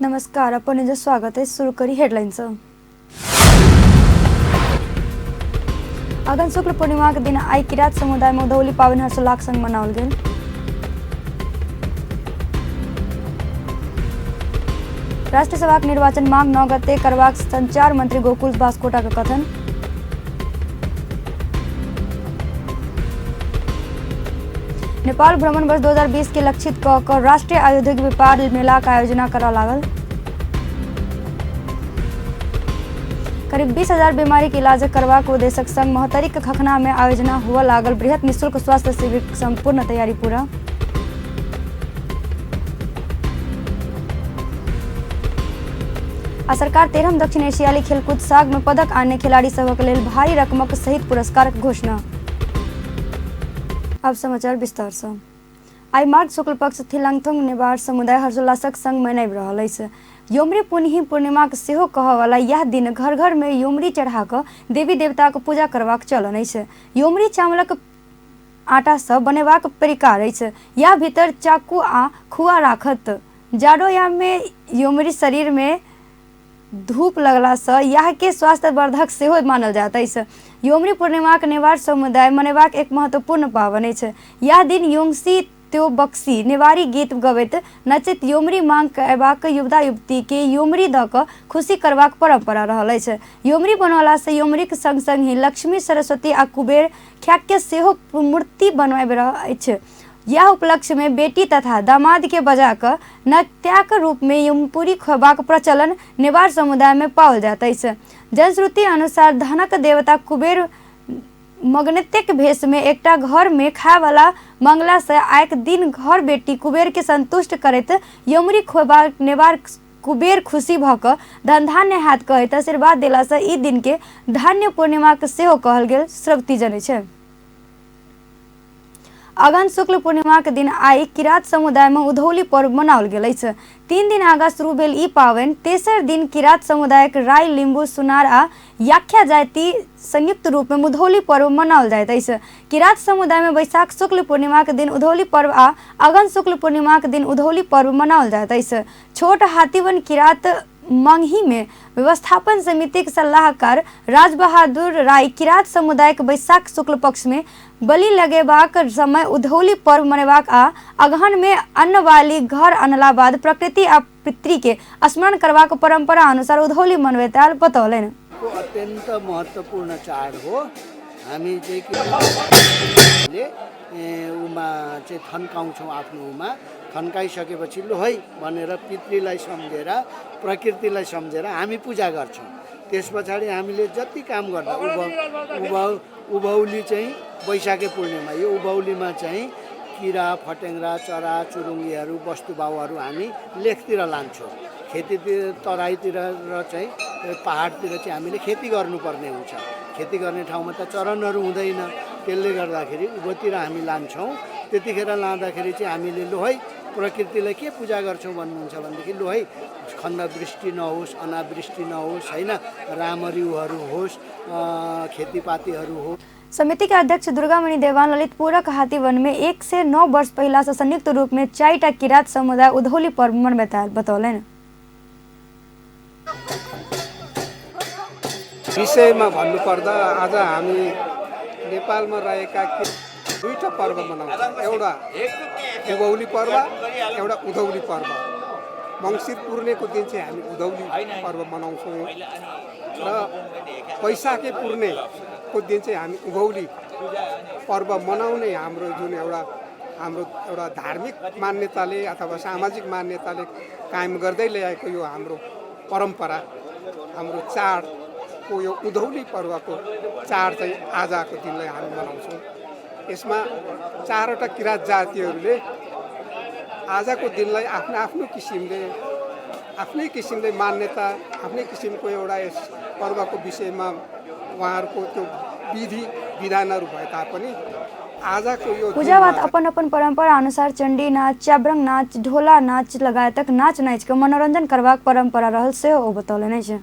नमस्कार, अपन स्वागत है। शुरू करी हेडलाइंस। अगन शुक्ल पूर्णिमा के दिन आई किरात समुदाय में उधौली पावन हर्षोल्लास संग मनाओल गेल। राष्ट्रीय सभा के निर्वाचन मांग 9 गते करबाक संचार मंत्री गोकुल बास्कोटा का कथन। नेपाल भ्रमण वर्ष 2020 के लक्षित कर राष्ट्रीय औद्योगिक व्यापार मेला का आयोजना करा लागल। करीब 20,000 बीमारी के इलाज करवा को उद्देश्य संग महोत्तरी के खखना में आयोजना हुआ लागल। बृहत निःशुल्क स्वास्थ्य शिविर की संपूर्ण तैयारी पूरा। आ सरकार 13 दक्षिण एशियाई खेलकूद साग में पदक आने खिलाड़ी सबक लेल भारी रकमक सहित पुरस्कार घोषणा। अब समाचार विस्तार से। आई माघ शुक्ल पक्ष थिलांगथोंग नेवार समुदाय हर्षोल्लासक संग मनाबि रहल अछि। योमरी पुनहि पूर्णिमा के सेहो कहवाला यह दिन घर घर में योमरी चढ़ा कर देवी देवता के पूजा करबाक चलन अछि। योमरी चावलक आटा से बनेबाक परिकार अछि। या भीतर चाकू आ खुआ राखत। जाड़ोयाम में योमरी शरीर में धूप लगला से यह के स्वास्थ्य वर्धक सेहो मानल जात अछि। योमरी पूर्णिमा के नेवार समुदाय मनेबाक एक महत्वपूर्ण पावन अछि। यह दिन योंगसी त्यो बक्सी नेवारी गीत गबैत नचित योमरी मांग करबाक युवता युवती के योमरी द क खुशी करबाक परंपरा रहल अछि। योमरी बनौला से योमरी के संग संग ही लक्ष्मी, सरस्वती आ कुबेर ख्याक सेहो मूर्ति बनवाबि रहल अछि। यह उपलक्ष्य में बेटी तथा दामाद के बजा कर नत्याक रूप में यमपुरी खुआबाक प्रचलन नेवार समुदाय में पाओल जात अछि। जनश्रुति अनुसार धनक देवता कुबेर मगनतेक भेष में एकटा घर में खाए वाला मंगला से आयक दिन घर बेटी कुबेर के संतुष्ट करैत यमरी खुआबा नेवार कुबेर खुशी भ क धन धान्य हाथ कहैत आशीर्वाद देला से ई दिन के धान्य पूर्णिमा के सेहो कहल गेल श्रवती जनै छै। अगहन शुक्ल पूर्णिमा के दिन आई किरात समुदाय में उधौली पर्व मनाओल गेल अछि। 3 दिन आगा शुरू भेल ई पावनि तेसर दिन किरात समुदाय के राय, लिंबू, सुनार आ याख्या जाति संयुक्त रूप में उधौली पर्व मनाओल जाइत अछि। किरात समुदाय में वैशाख शुक्ल पूर्णिमा के दिन उधौली पर्व आ अगहन शुक्ल पूर्णिमा के दिन उधौली पर्व मनाओल जाइत अछि। छोट हाथीवन किरात मंगही में व्यवस्थापन समिति के सलाहकार राजबहादुर राय किरात समुदाय के वैशाख शुक्ल पक्ष में बलि लगेबाक समय उधौली पर्व मनेबाक आ अगहन में अन्न वाली घर अनला बाद प्रकृति आ पितृ के स्मरण करबाक परंपरा अनुसार उधौली मनबैताल बतौलनि। अत्यंत महत्वपूर्ण चाड हो। हामी उमा चाहिँ थन्काउँछौँ। आफ्नो उमा थन्काइसकेपछि लो है भनेर पितृलाई सम्झेर प्रकृतिलाई सम्झेर हामी पूजा गर्छौँ। त्यस पछाडि हामीले जति काम गर्दा उभौली चाहिँ वैशाखे पूर्णिमा, यो उभौलीमा चाहिँ किरा फटेङ्ग्रा चरा चुरुङ्गीहरू वस्तुभावहरू हामी लेखतिर लान्छौँ। खेतीतिर तराईतिर र चाहिँ पहाडतिर चाहिँ हामीले खेती गर्नुपर्ने हुन्छ। खेती गर्ने ठाउँमा त चरनहरू हुँदैन। त्यसले गर्दाखेरि उभोतिर हामी लान्छौँ। त्यतिखेर लाँदाखेरि चाहिँ हामीले लो है प्रकृतिलाई के पूजा गर्छौँ भन्नुहुन्छ भनेदेखि लो है खण्डवृष्टि नहोस्, अनावृष्टि नहोस्, होइन, रामरिउहरू होस्, खेतीपातीहरू हो। समिति के अध्यक्ष दुर्गामणि देवान ललितपुरक हाथीवन में 1 से 9 वर्ष पहला से संयुक्त रूप में 4टा किरात समुदाय उधौली पर्व मनबैताल बतौलनि। विषयमा भन्नुपर्दा आज हामी नेपालमा रहेका 2टा पर्व मनाउँछौँ। एउटा उभौली पर्व, एउटा उधौली पर्व। मङ्सिर पूर्णेको दिन चाहिँ हामी उधौली पर्व मनाउँछौँ र वैशाखे पूर्णेको दिन चाहिँ हामी उभौली पर्व मनाउने हाम्रो जुन एउटा धार्मिक मान्यताले अथवा सामाजिक मान्यताले कायम गर्दै ल्याएको यो हाम्रो परम्परा, हाम्रो चाडको यो उधौली पर्वको चाड चाहिँ आजको दिनलाई हामी मनाउँछौँ। यसमा 4वटा किरात जातिहरूले आजको दिनलाई आफ्नो आफ्नै किसिमले मान्यता, आफ्नै किसिमको एउटा यस पर्वको विषयमा उहाँहरूको त्यो विधि विधानहरू भए तापनि आजको यो पूजावाद अपन परंपरा अनुसार चंडी नाच, चाब्रंग नाच, ढोला नाच लगायतक नाच नाच के मनोरंजन करबाक परंपरा रहल से ओ बतौलनि अछि।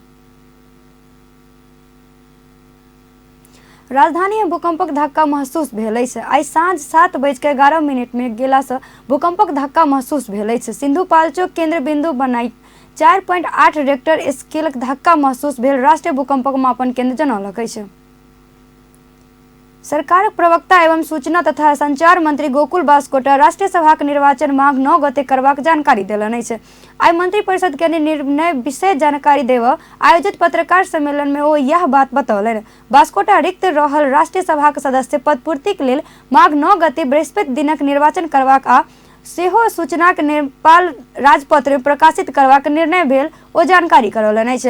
राजधानी में भूकंपक धक्का महसूस भेल अछि। आई साँझ 7:11 में गेला से भूकंपक धक्का महसूस भेल अछि। सिंधु पाल्चोक केंद्र बिंदु बनाई 4.8 रेक्टर स्केलक धक्का महसूस भेल राष्ट्रीय भूकंप मापन केंद्र जनौलक अछि। सरकारक प्रवक्ता एवं सूचना तथा संचार मंत्री गोकुल बास्कोटा राष्ट्रीय सभा के निर्वाचन माघ 9 गते करबाक जानकारी देलनि अछि। आइ मंत्री परिषद के निर्णय विषय जानकारी देव आयोजित पत्रकार सम्मेलन में ओ यह बात बतौलनि। बास्कोटा रिक्त रहल राष्ट्रीय सभा के सदस्य पद पूर्तिक लेल माघ 9 गते बृहस्पति दिनक निर्वाचन करबाक आ सेहो सूचनाक नेपाल राजपत्र में प्रकाशित करबाक निर्णय भेल ओ जानकारी करौलनि अछि।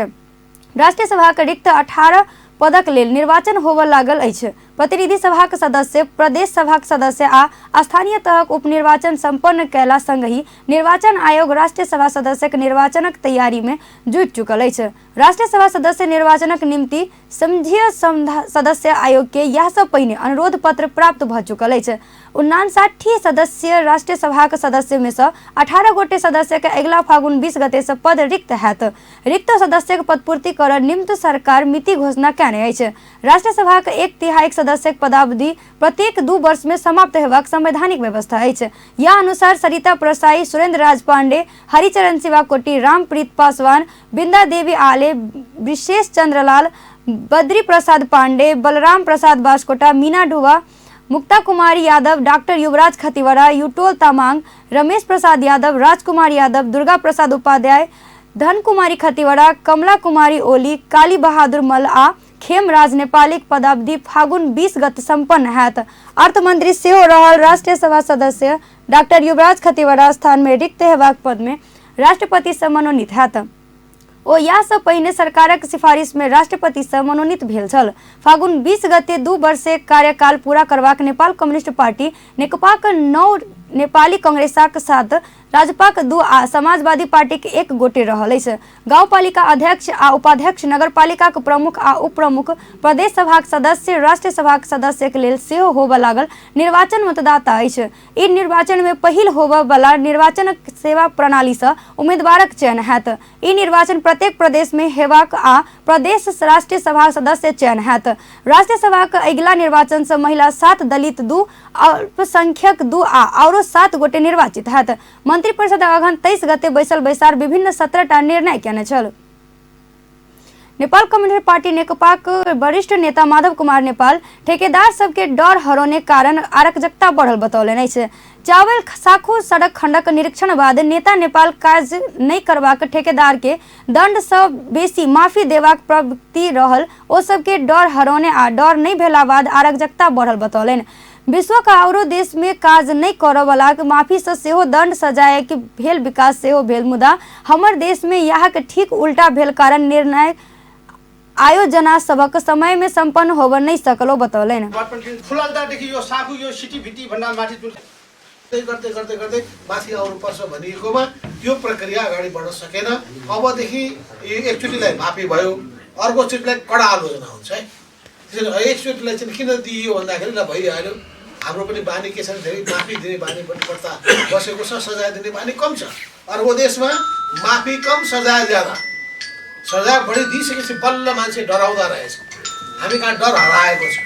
राष्ट्रीय सभा के रिक्त 18 पदक लेल निर्वाचन होबय लागल अछि। प्रतिनिधि सभा के सदस्य, प्रदेश सभा के सदस्य आ स्थानीय तहक उपनिर्वाचन संपन्न कैला संगहि निर्वाचन आयोग राष्ट्रीय सभा सदस्य के निर्वाचनक तैयारी में जुट चुकल अछि। राष्ट्रीय सभा सदस्य निर्वाचनक निमित्त संघीय सदस्य आयोग के यह सब पहिने अनुरोध पत्र प्राप्त भ चुकल अछि। 59 सदस्य राष्ट्रीय सभा के सदस्य में से 18 गोटे सदस्य के अगिला फागुन 20 गते से पद रिक्त हैत। रिक्त सदस्य के पदपूर्ति कर निम्न सरकार मिति घोषणा कयने अछि। राष्ट्रीय सभा के 1/3 सदस्य के पदावधि प्रत्येक 2 वर्ष में समाप्त हेबाक संवैधानिक व्यवस्था अछि। या अनुसार सरिता प्रसाई, सुरेंद्र राज पांडे, हरिचरण शिवाकोटी, रामप्रीत पासवान, बिंदा देवी आले, विशेष चंद्रलाल, बद्री प्रसाद पांडे, बलराम प्रसाद बास्कोटा, मीना डुबा, मुक्ता कुमारी यादव, डॉक्टर युवराज खतिवड़ा, युटोल तामांग, रमेश प्रसाद यादव, राजकुमार यादव, दुर्गा प्रसाद उपाध्याय, धन कुमारी खतिवड़ा, कमला कुमारी ओली, काली बहादुर मल आ खेमराज नेपालीक पदावधि फागुन 20 गते संपन्न हैत। अर्थमंत्री सेहो रहल राष्ट्रीय सभा सदस्य डॉक्टर युवराज खतिवड़ा स्थान में रिक्त हेबाक पद में राष्ट्रपति से मनोनीत हैत। ओ या से पहिने सरकारक सिफारिश में राष्ट्रपति से मनोनीत भेल छल। फागुन 20 गते 2 वर्षीय कार्यकाल पूरा करबाक नेपाल कम्युनिस्ट पार्टी नेकपाक 9 नेपाली कांग्रेसक 7, राजपाक 2 आ समाजवादी पार्टी के 1 गोटे रहल अछि। गाउँपालिका अध्यक्ष आ उपाध्यक्ष, नगरपालिका के प्रमुख आ उपप्रमुख, प्रदेश सभा के सदस्य, राष्ट्रीय सभा के सदस्य के लेल सेहो होबय लागल निर्वाचन मतदाता अछि। ई निर्वाचन में पहिल होबय वाला निर्वाचन सेवा प्रणाली से उम्मीदवारक चयन हैत। ई निर्वाचन प्रत्येक प्रदेश में हेबाक आ प्रदेश राष्ट्रीय सभा सदस्य चयन हैत। राष्ट्रीय सभा के अगिला निर्वाचन से महिला 7, दलित 2, अल्पसंख्यक 2 आ औरो 7 गोटे निर्वाचित हैत। मंत्री परिषद अगहन 23 गते बैसल बैसार विभिन्न 17टा निर्णय केने छल। नेपाल कम्युनिस्ट पार्टी नेकपा के वरिष्ठ नेता माधव कुमार नेपाल ठेकेदार सबके डर हरौने कारण अराजकता बढ़ल बतौलनि अछि। चावल साखू सड़क खंडक निरीक्षण बाद नेता नेपाल काज नहीं करबाक ठेकेदार के दंड से बेसी माफी देबाक प्रवृत्ति रहल ओ सबके डर हरौने आ डर नहीं भेला बाद अराजकता बढ़ल बतौलनि। विश्व का औरो देश में काज नहीं करय वाला माफी से सेहो दंड सजाए के भेल विकास सेहो भेल, मुदा हमर देश में यहाँ के ठीक उल्टा भेल कारण निर्णय आयोजना सबक समय में संपन्न होब नहीं सकलो बतौलनि। फुललदादेखि यो साखु यो सिटी भिटी भन्दा माथि गर्दै गर्दै गर्दै माथि आउनुपर्छ भनिएकोमा त्यो प्रक्रिया अगाडि बढ्न सकेन। अबदेखि एकचोटिलाई माफी भयो, अर्कोचोटिलाई कडा आलोचना हुन्छ है। त्यसैले एकचोटिलाई चाहिँ किन दिइयो भन्दाखेरि ल भइहाल्यो, हाम्रो पनि बानी के छ धेरै माफी दिने बानी पनि पर्दा बसेको छ, सजाय दिने बानी कम छ। अर्को देशमा माफी कम सजाय ज्यादा, सजाय बढी दिइसकेपछि बल्ल मान्छे डराउँदा रहेछ। हामी कहाँ डर हराएको छ,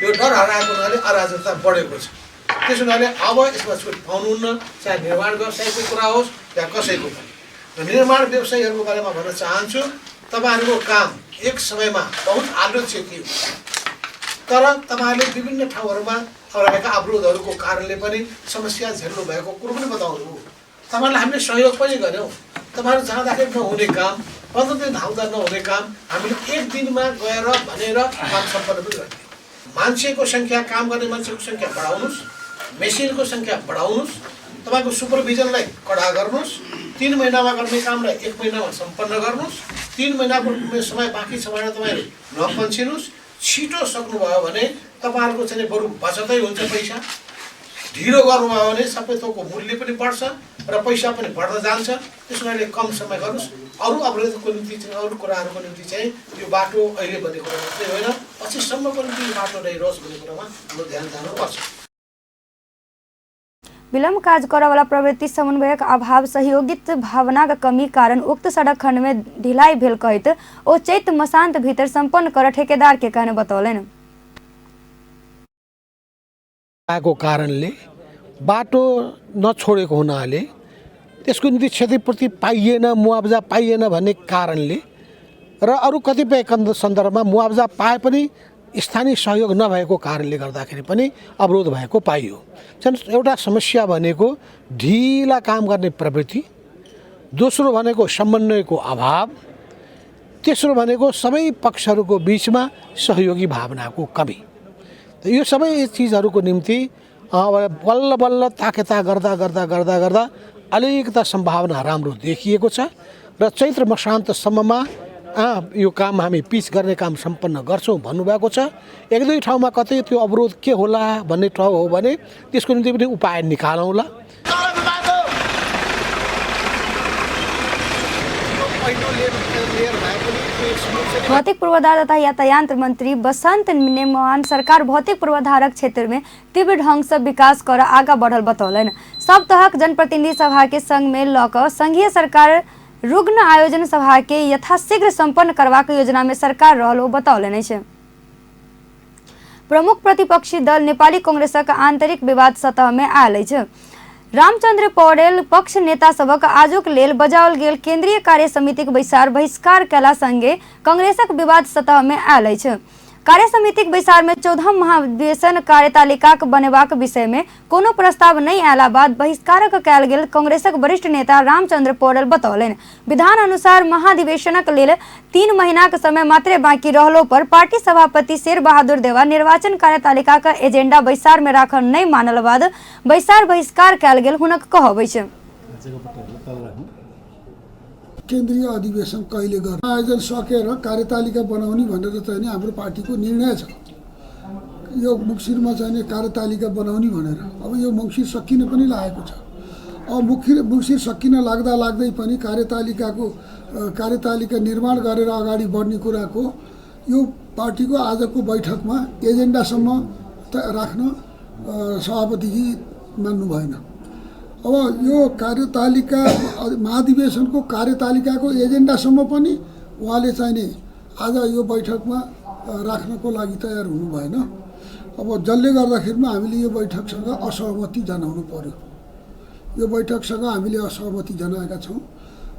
यो डर हराएको हुनाले अराजकता बढेको छ। त्यस हुनाले अब यसमा छुट पाउनुहुन्न, चाहे निर्माण व्यवसायको कुरा होस् या कसैको पनि। र निर्माण व्यवसायीहरूको बारेमा भन्न चाहन्छु, तपाईँहरूको काम एक समयमा बहुत आलोचित थियो, तर तपाईँहरूले विभिन्न ठाउँहरूमा रहेका अवरोधहरूको कारणले पनि समस्या झेल्नु भएको कुरो पनि बताउनु। तपाईँहरूलाई हामीले सहयोग पनि गऱ्यौँ। तपाईँहरू जाँदाखेरि नहुने काम, 15 दिन धाउँदा नहुने काम हामीले 1 दिनमा गएर भनेर काम सम्पन्न पनि गर्थ्यौँ। मान्छेको सङ्ख्या, काम गर्ने मान्छेको सङ्ख्या बढाउनुहोस्, मेसिनको सङ्ख्या बढाउनुहोस्, तपाईँको सुपरभिजनलाई कडा गर्नुहोस्, 3 महिनामा गर्ने कामलाई 1 महिनामा सम्पन्न गर्नुहोस्, 3 महिनाको समय बाँकी छ भनेर तपाईँहरू नपन्छिनुहोस्। छिटो सक्नुभयो भने तपाईँहरूको चाहिँ बरु बचतै हुन्छ पैसा। ढिलो गर्नुभयो भने सबै थोकको मूल्य पनि बढ्छ र पैसा पनि बढ्दै जान्छ। त्यसो कारणले कम समय गर्नुहोस्। अरू अवरोधको निम्ति चाहिँ, अरू कुराहरूको निम्ति चाहिँ यो बाटो अहिले भन्ने कुरा मात्रै होइन, पछिसम्मको निम्ति यो बाटो रहिरहोस् भन्ने कुरामा हाम्रो ध्यान जानुपर्छ। विलम्ब कार्य करे वाला प्रवृत्ति, समन्वयक अभाव, सहयोगित भावना का कमी कारण उक्त सड़क खंड में ढिलाई भेल कहित ओ चैत मसांत भीतर संपन्न कर ठेकेदार के कहने बतौलनि। को कारणले बाटो नछोडेको हुनाले त्यसको निम्ति क्षतिपूर्ति पाइएन, मुआवजा पाइएन भन्ने कारणले र अरू कतिपय सन्दर्भमा मुआवजा पाए पनि स्थानीय सहयोग नभएको कारणले गर्दाखेरि पनि अवरोध भएको पाइयो। एउटा समस्या भनेको ढिला काम गर्ने प्रवृत्ति, दोस्रो भनेको समन्वयको अभाव, तेस्रो भनेको सबै पक्षहरूको बिचमा सहयोगी भावनाको कमी। यो सबै चिजहरूको निम्ति बल्ल बल्ल ताकेता गर्दा गर्दा गर्दा गर्दा अलिकता सम्भावना राम्रो देखिएको छ र चैत्र मसान्तसम्ममा यो काम हामी पिच गर्ने काम सम्पन्न गर्छौँ भन्नुभएको छ। एक दुई ठाउँमा कतै त्यो अवरोध के होला भन्ने ठाउँ हो भने त्यसको निम्ति पनि उपाय निकालौँला। भौतिक पूर्वाधार तथा यातायात मंत्री बसंत नेमान सरकार भौतिक पूर्वाधारक क्षेत्र में तीव्र ढंग से विकास कर आगा बढ़ल बतौलन। सब तहक जनप्रतिनिधि सभा के संग में लक संघीय सरकार रुग्ण आयोजन सभा के यथाशीघ्र संपन्न करवाक योजना में सरकार रहल बतौलन। प्रमुख प्रतिपक्षी दल नेपाली कांग्रेसक आंतरिक विवाद सतह में आयल छ। रामचंद्र पौडेल पक्ष नेता सबक आजुक लेल बजाओल गेल केंद्रीय कार्य समितिक बैसार बहिष्कार कला संगे कांग्रेसक विवाद सतह में आयल छ। कार्य समितिक बैसार में 14 महाधिवेशन कार्यतालिका बनेबाक विषय में कोनो प्रस्ताव नहीं आयला बाद बहिष्कारक कयल गेल कांग्रेसक वरिष्ठ नेता रामचंद्र पौडेल बतौलन। विधान अनुसार महाधिवेशनक लेल 3 महीनाक समय मात्र बाकी रहलो पर पार्टी सभापति शेर बहादुर देवा निर्वाचन कार्यतालिका का एजेंडा बैसार में राखल नहीं मानल बाद बैसार बहिष्कार कयल गेल हुनक कहबै छ। केन्द्रीय अधिवेशन कहिले गर्ने आयोजन सकेर कार्यतालिका बनाउने भनेर चाहिँ हाम्रो पार्टीको निर्णय छ। यो मुक्सिरमा चाहिँ कार्यतालिका बनाउने भनेर अब यो मुक्सिर सकिन पनि लागेको छ। अब मुक्सिर सकिन लाग्दा लाग्दै पनि कार्यतालिका निर्माण गरेर अगाडि बढ्ने कुराको यो पार्टीको आजको बैठकमा एजेन्डासम्म राख्न सभापतिजी मान्नु भएन। अब यो कार्यतालिका महाधिवेशनको कार्यतालिकाको एजेन्डासम्म पनि उहाँले चाहिँ नि आज यो बैठकमा राख्नको लागि तयार हुनु भएन। अब जसले गर्दाखेरिमा हामीले यो बैठकसँग असहमति जनाउनु पर्यो। यो बैठकसँग हामीले असहमति जनाएका छौँ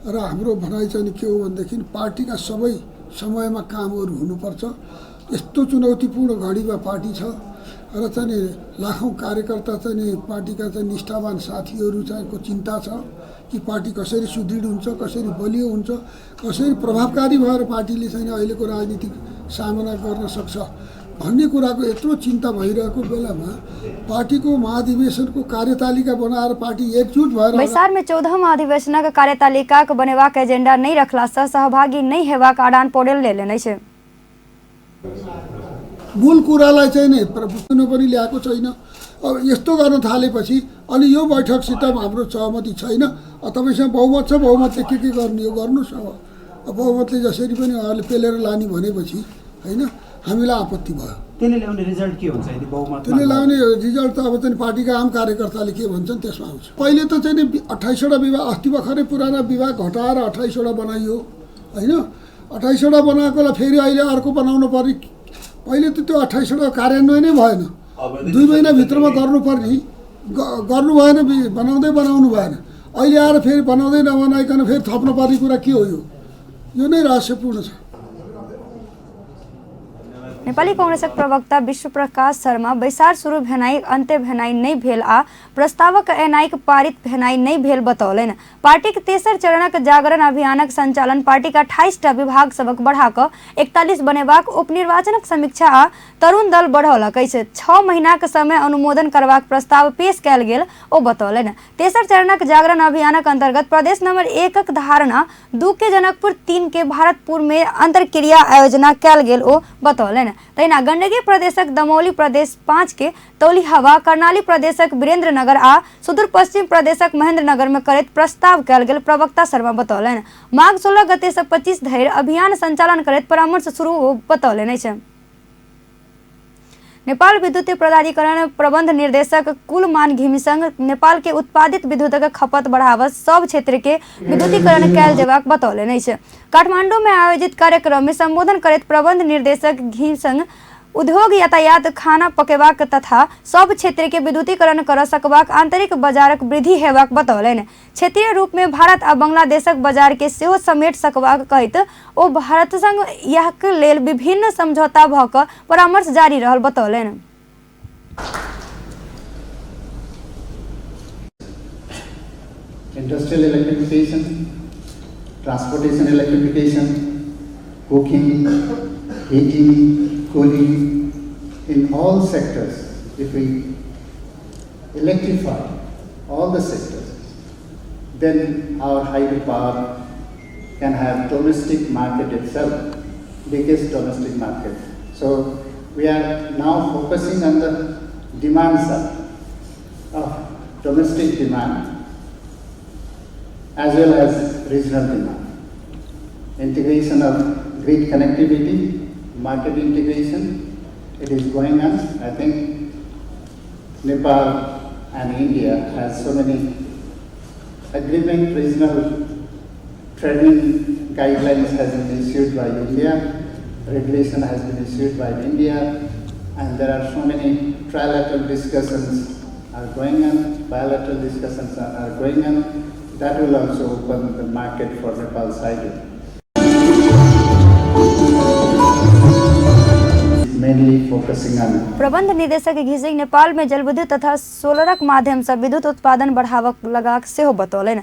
र हाम्रो भनाइ चाहिँ के हो भनेदेखि पार्टीका सबै समयमा कामहरू हुनुपर्छ। यस्तो चुनौतीपूर्ण घडीमा पार्टी छ र चाहिँ लाखौं कार्यकर्ता चाहिँ पार्टीका चाहिँ निष्ठावान साथीहरू चाहिँ को चिन्ता छ कि पार्टी कसरी सुदृढ हुन्छ, कसरी बलियो हुन्छ, कसरी प्रभावकारी भएर पार्टीले चाहिँ अहिलेको राजनीतिक सामना गर्न सक्छ भन्ने कुराको यत्रो चिन्ता भइरहेको बेलामा पार्टीको महाधिवेशनको कार्यतालिका बनाएर पार्टी एकजुट भएर बैसार में 14 महाधिवेशनक कार्यतालिका बनेबाक एजेंडा नहीं रखला से सहभागी नहीं हेबाक आडान पौडेल ले लेने छे। मूल कुरालाई चाहिँ नि प्रभुत्व पनि ल्याएको छैन। अब यस्तो गर्न थालेपछि अनि यो बैठकसित हाम्रो सहमति छैन। तपाईसँग बहुमत छ, बहुमतले के गर्ने हो गर्नुस्। अब बहुमतले जसरी पनि उहाँले पेलेर लाने भनेपछि हैन हामीलाई आपत्ति भयो। त्यसले ल्याउने रिजल्ट के हुन्छ यदि बहुमत? त्यसले ल्याउने रिजल्ट त अब चाहिँ पार्टीका आम कार्यकर्ताले के भन्छन् त्यसमा आउँछ। पहिले त चाहिँ 28वटा विभाग अस्ति भर्खरै पुराना विभाग हटाएर 28वटा बनाइयो हैन। 28वटा बनाएकोलाई फेरि अहिले अर्को बनाउनु पर्ने। पहिले त त्यो 28वटा कार्यान्वयनै भएन। 2 महिनाभित्रमा गर्नुपर्ने गर्नु भएन, बनाउनु भएन। अहिले आएर फेरि बनाउँदै नबनाइकन फेरि थप्नु पर्ने कुरा के हो? यो नै रहस्यपूर्ण छ। नेपाली कांग्रेसक प्रवक्ता विश्वप्रकाश शर्मा बैसार शुरू भेनाई अंत्य भेनाई नहीं भेल आ प्रस्तावक एनाइक पारित भेनाई नहीं भेल बतौलन। पार्टी के तेसर चरणक जागरण अभियानक संचालन पार्टी का 28टा विभाग सबक बढ़ाक 41 बनेबाक उपनिर्वाचनक समीक्षा आ तरुण दल बढ़ौलक। 6 महीनाक समय अनुमोदन करबाक प्रस्ताव पेश कयल गेल ओ बतौलन। तेसर चरणक जागरण अभियानक अंतर्गत प्रदेश नंबर 1 धारणा 2 के जनकपुर, 3 के भारतपुर में अंतरक्रिया आयोजना कयल गेल ओ बतौलन। तहिना गंडकी प्रदेशक दमौली, प्रदेश 5 के तौलिहवा, कर्णाली प्रदेशक वीरेंद्रनगर आ सुदूर पश्चिम प्रदेशक महेंद्रनगर में करैत प्रस्ताव कयल गेल प्रवक्ता शर्मा बतौलन। माघ 16 गते से 25 धरि अभियान संचालन करैत परामर्श शुरू बतौलन अछि। नेपाल विद्युत प्राधिकरण प्रबंध निर्देशक कुलमान घिमिसंग नेपाल के उत्पादित विद्युतक खपत बढ़ावा सब क्षेत्र के विद्युतीकरण कयल जेबाक बतौलन अछि। काठमांडू में आयोजित कार्यक्रम में संबोधन करैत प्रबंध निर्देशक घिमिसंग उद्योग यातायात खाना पकेबाक तथा सब क्षेत्र के विद्युतीकरण कर सकबाक आंतरिक बाजारक वृद्धि हेबाक बतौलनि। क्षेत्रीय रूप में भारत आ बांग्लादेशक बाजार के सेहो समेट सकबाक कहैत ओ भारत संग यहक लेल विभिन्न समझौता भ क परामर्श जारी रहल बतौलनि। Industrial electrification, transportation electrification, cooking, heating, cooling, in all sectors, if we electrify all the sectors, then our hydropower can have domestic market itself, biggest domestic market. So we are now focusing on the demand side of domestic demand as well as regional demand. Integration of grid connectivity, market integration, it is going on. I think Nepal and India has so many agreement, regional trading guidelines has been issued by India, regulation has been issued by India, and there are so many trilateral discussions are going on, bilateral discussions are going on. That will also open the market for Nepal side. Mainly focusing on प्रबंध निदेशक घिसिङ नेपाल में जलविद्युत तथा सोलरक माध्यम से विद्युत उत्पादन बढ़ावा लगाक सेहो बतौलनि।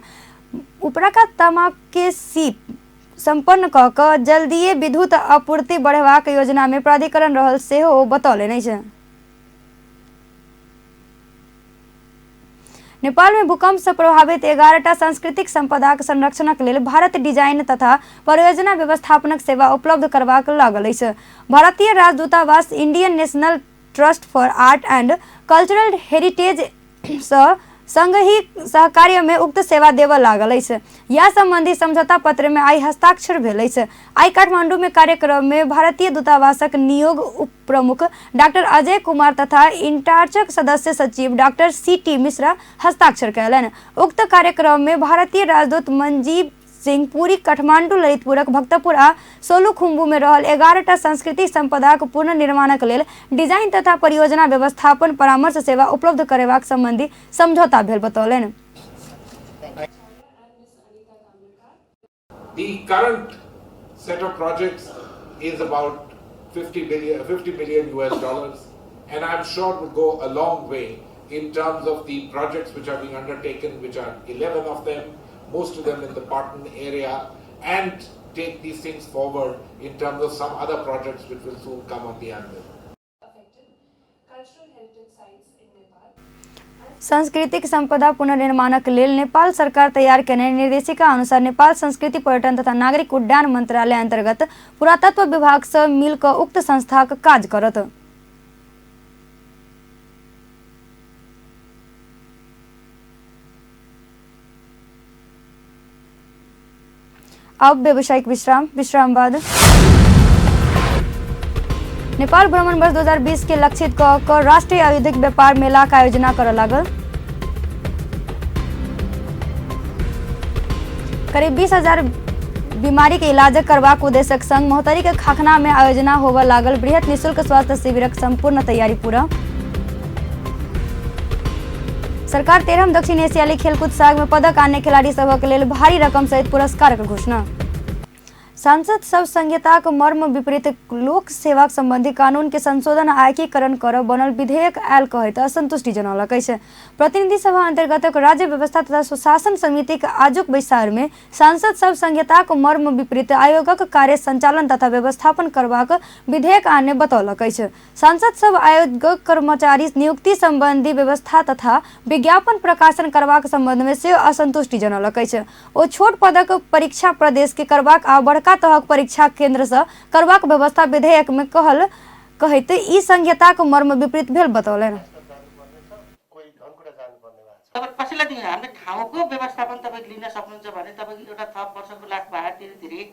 उपरका तमाम के सीप संपन्न क क जल्दीए विद्युत आपूर्ति बढ़ेबाक योजना में प्राधिकरण रहल सेहो ओ बतौलनि अछि। नेपाल में भूकंप से प्रभावित 11टा सांस्कृतिक संपदाक संरक्षणक लेल भारत डिजाइन तथा परियोजना व्यवस्थापनक सेवा उपलब्ध करबाक लागल अछि। भारतीय राजदूतावास Indian national trust for art and cultural heritage संग ही सहकार्य में उक्त सेवा देव लागल अछि। यह संबंधी समझौता पत्र में आई हस्ताक्षर भेल अछि। आई काठमांडू में कार्यक्रम में भारतीय दूतावासक नियोग उप प्रमुख डॉक्टर अजय कुमार तथा इंटार्चक सदस्य सचिव डॉक्टर CT मिश्रा हस्ताक्षर कयलनि। उक्त कार्यक्रम में भारतीय राजदूत मनजीव सिंह पुरी काठमांडू, ललितपुरक भक्तपुर आ सोलुखुम्बू में रहल 11टा सांस्कृतिक संपदाक पुनर्निर्माणक लेल डिजाइन तथा परियोजना व्यवस्थापन परामर्श सेवा उपलब्ध करेबाक संबंधी समझौता भेल बतौलनि। The current set of projects is about $50 billion US, and I'm sure will go a long way in terms of the projects which are being undertaken, which are 11 of them, most of them in the Patan area, and take these things forward in terms of some other projects which will soon come on the anvil. सांस्कृतिक संपदा पुनर्निर्माणक लेल नेपाल सरकार तैयार केने निर्देशिका अनुसार नेपाल संस्कृति पर्यटन तथा नागरिक उड्डयन मंत्रालय अंतर्गत पुरातत्व विभाग से मिलकर उक्त संस्थाक काज करत। अब व्यावसायिक विश्राम बाद नेपाल भ्रमण वर्ष 2020 के लक्षित क राष्ट्रीय औद्योगिक व्यापार मेला का आयोजना कर लागल। करीब 20,000 बीमारी के इलाज करबाक उद्देश्यक संग मोहतरी के खाखना में आयोजना होबय लागल। बृहत निःशुल्क स्वास्थ्य शिविरक संपूर्ण तैयारी पूरा। सरकार 13 दक्षिण एशियाई खेलकूद साग में पदक आने खिलाड़ी सभक लेल भारी रकम सहित पुरस्कारक घोषणा। सांसद सब संहिताक मर्म विपरीत लोक सेवा संबंधी कानून के संशोधन आ एकीकरण कर बनल विधेयक आयल कहैत असंतुष्टि जनौलक अछि। प्रतिनिधि सभा अंतर्गत राज्य व्यवस्था तथा सुशासन समिति के आजुक बैसार में सांसद सब संहिताक मर्म विपरीत आयोगक कार्य संचालन तथा व्यवस्थापन करबाक विधेयक आने बतौलक अछि। सांसद सब आयोगक कर्मचारी नियुक्ति संबंधी व्यवस्था तथा विज्ञापन प्रकाशन करबाक संबंध में से असंतुष्टि जनौलक अछि। ओ छोट पदक परीक्षा प्रदेश के करबाक आ बड़का तहक परीक्षा केंद्र से करबाक व्यवस्था विधेयक में कहैत ई संहिताक मर्म विपरीत भेल बतौलनि। कसैलाई दिनु हामीले ठाउँको व्यवस्थापन तपाईँ लिन सक्नुहुन्छ भने तपाईँ एउटा थप वर्षको लाख भाडा तिरी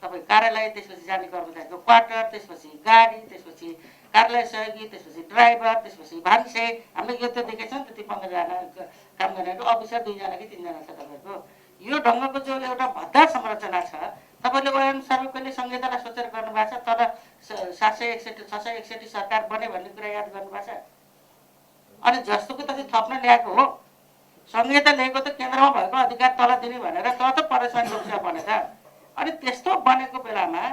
तपाईँ कार्यालय, त्यसपछि जाने कर्मचारीको क्वार्टर, त्यसपछि गाडी, त्यसपछि कार्यालय सहयोगी, त्यसपछि ड्राइभर, त्यसपछि भान्से, हामीले यो त देखेको छ नि त। ती 15जना काम गर्नेहरू अफिसर 2जना कि 3जना छ तपाईँको। यो ढङ्गको जो एउटा भद्दा संरचना छ तपाईँले ओएम सर्वे कहिले संहितालाई सोचेर गर्नुभएको छ? तर 761 661 सरकार बन्यो भन्ने कुरा याद गर्नुभएको छ? अनि जस्तोको त थप्न ल्याएको हो। संहिता ल्याएको त केन्द्रमा भएको अधिकार तल दिने भनेर त परेशानी लोकसेवा बने त। अनि त्यस्तो बनेको बेलामा